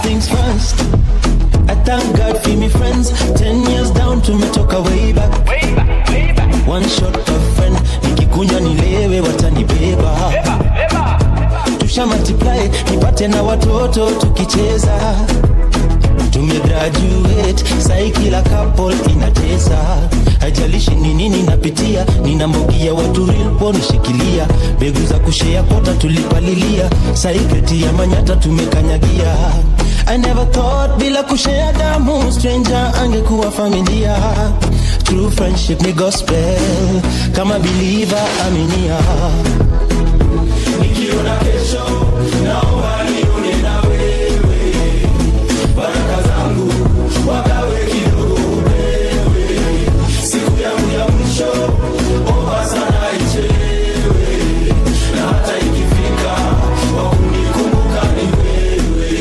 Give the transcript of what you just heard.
things first, I thank God for me friends. 10 years down, tumetoka way back. One shot of friend, nikikunywa nilewe, watanibeba. Tusha multiply, nipate na watoto tukicheza. Tumegraduate sai, kila couple inatesa. Haijalishi ni nini napitia, nina mbogi ya watu real ponishikilia. Mbegu za kushare kota tulipalilia, sai kreti ya manyata tumekanyagia. I never thought bila kushare damu, stranger angekuwa familia. True friendship ni gospel, kama believer aminia. Nikiona kesho naomba.